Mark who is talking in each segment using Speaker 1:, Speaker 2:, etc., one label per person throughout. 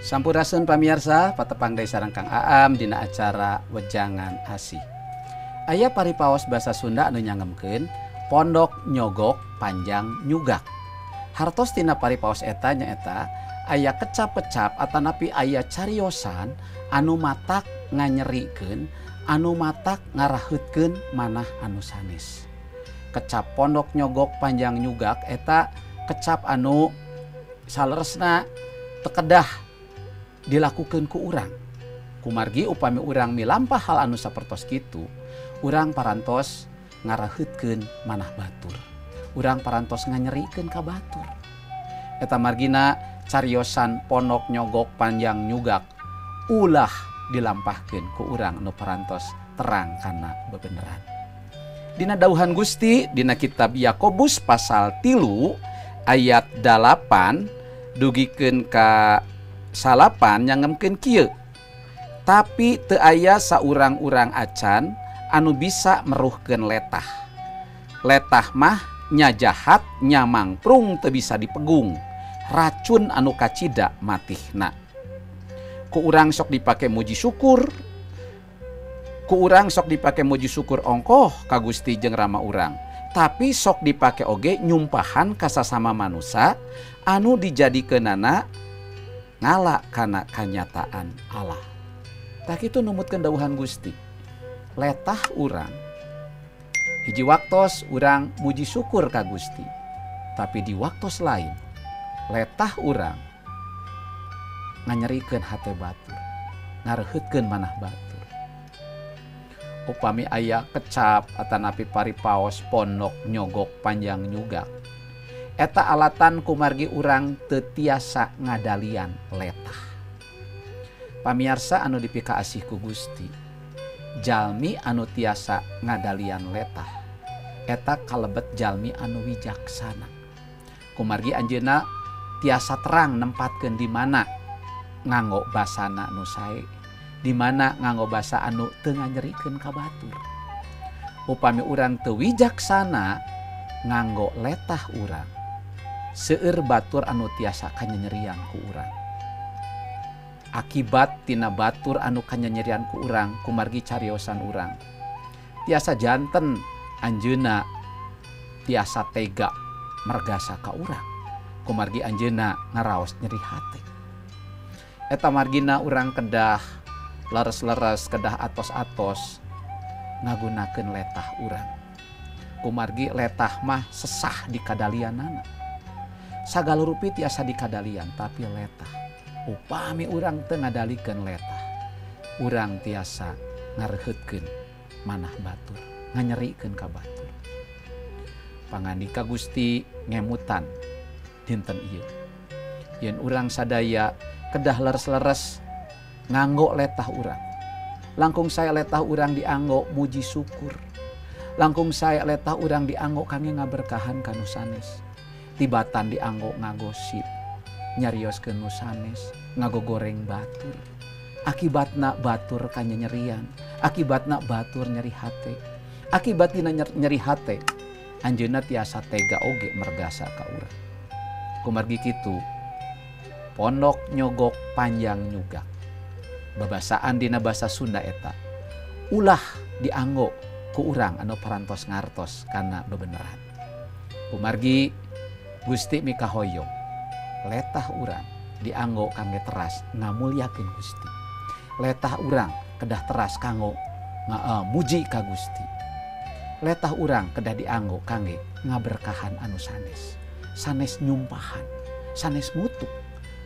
Speaker 1: Sampurasun pamirsa, patepang deui sareng Kang Aam dina acara Wejangan Asih. Aya paripaos basa Sunda anu nyangemkeun pondok nyogok panjang nyugak. Hartos tina paripaos eta nyaeta aya kecap-kecap atanapi aya cariosan anu matak nganyerikeun, anu matak ngaraheutkeun manah anu sanes. Kecap pondok nyogok panjang nyugak eta kecap anu saleresna teu kedah dilakukan ku urang. Kumargi upami urang milampah hal anu sapertos kitu, urang parantos ngaraheutkeun manah batur. Urang parantos nganyerikeun ka batur. Eta margina cariosan pondok nyogok panjang nyugak ulah dilampahkeun ku urang anu parantos terang kana bebeneran. Dina dauhan Gusti dina kitab Yakobus pasal 3 ayat 8 dugikeun ka 9 nyangemkeun kieu. Tapi teu aya saurang-urang acan anu bisa meruhkeun letah. Letah mah nya jahat nya mangprung teu bisa dipegung. Racun anu kacida matihna. Ku urang sok dipake muji syukur. Ku urang sok dipake muji syukur ongkoh ka Gusti jeung rama urang. Tapi sok dipake oge nyumpahan ka sasama manusa anu dijadikeunana ngala kana kanyataan Allah. Tah kitu numutkeun dawuhan Gusti. Letah urang hiji waktos urang muji syukur ka Gusti, tapi di waktos lain letah urang nganyerikeun hate batur, ngareheutkeun manah batur. Upami aya kecap atanapi paripaos pondok nyogok panjang nyugak, eta alatan kumargi urang teu tiasa ngadalian letah. Pamiarsa anu dipikaasih ku Gusti, jalmi anu tiasa ngadalian letah eta kalebet jalmi anu wijaksana. Kumargi anjeunna tiasa terang nempatkeun di mana nganggo basana nu sae, di mana nganggo basa anu teu nganyerikeun ka batur. Upami urang teu wijaksana nganggo letah urang, seueur batur anu tiasa kanyanyerian ku urang. Akibat tina batur anu kanyanyerian ku urang kumargi cariosan urang, tiasa janten anjeunna tiasa tega mergasa ka urang kumargi anjeunna ngaraos nyeri hate. Eta margina urang kedah leres-leres, kedah atos-atos ngagunakeun letah urang. Kumargi letah mah sesah dikadalianana. Sagala rupi tiasa dikadalian, tapi letah upami urang teu ngadalikeun letah, urang tiasa ngareheutkeun manah batur, nganyerikeun ka batur. Pangandika Gusti ngemutan dinten ieu yen urang sadaya kedah leres-leres nganggo letah urang. Langkung saya letah urang dianggo muji syukur. Langkung saya letah urang dianggo kangge ngaberkahan ka nu sanes. Tibatan dianggo ngagosip, nyarioskeun nu sanes, ngagogoreng batur. Akibatna batur kanyanyerian, akibatna batur nyeri hate. Akibat dina nyeri hate, anjeunna tiasa tega oge mergasa ka urang. Kumargi kitu, pondok nyogok panjang nyugak. Babasaan dina basa Sunda eta ulah dianggo ku urang anu parantos ngartos kana bebeneran. Kumargi Gusti mikahoyong letah urang dianggo kangge teras ngamulyakeun Gusti. Letah urang kedah teras kanggo muji ka Gusti. Letah urang kedah dianggo kangge ngaberkahan anu sanes. Sanes nyumpahan, sanes ngutuk,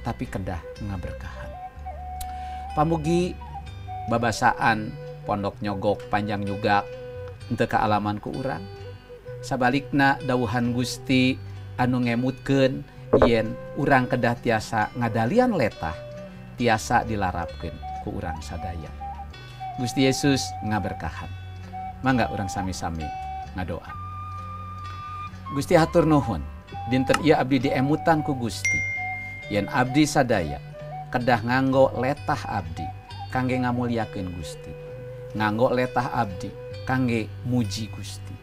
Speaker 1: tapi kedah ngaberkahan. Pamugi babasaan pondok nyogok panjang nyugak henteu kaalaman ku urang. Sabalikna dawuhan Gusti anu ngemutkeun yen urang kedah tiasa ngadalian letah, tiasa dilarapkeun ku urang sadaya. Gusti Yesus ngaberkahan. Mangga urang sami-sami ngadoa. Gusti hatur nuhun, dinten ieu abdi diemutan ku Gusti yen abdi sadaya kedah nganggo letah abdi kangge ngamulyakeun Gusti, nganggo letah abdi kangge muji Gusti,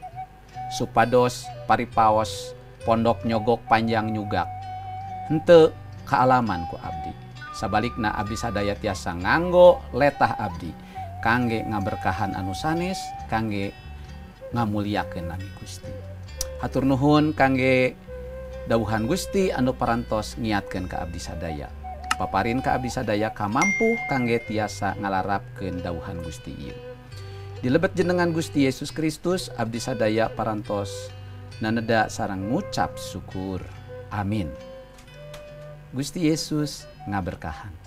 Speaker 1: supados paripaos pondok nyogok panjang nyugak henteu kaalaman ku abdi. Sabalikna abdi sadaya tiasa nganggo letah abdi kangge ngaberkahan anu sanes, kangge ngamuliakeun nami Gusti. Hatur nuhun kangge dawuhan Gusti anu parantos ngiatkeun ka abdi sadaya. Paparin ka abdi sadaya kamampuh kangge tiasa ngalarapkeun dawuhan Gusti ieu. Di lebet jenengan Gusti Yesus Kristus abdi sadaya parantos naneda sareng ngucap syukur. Amin. Gusti Yesus ngaberkahan.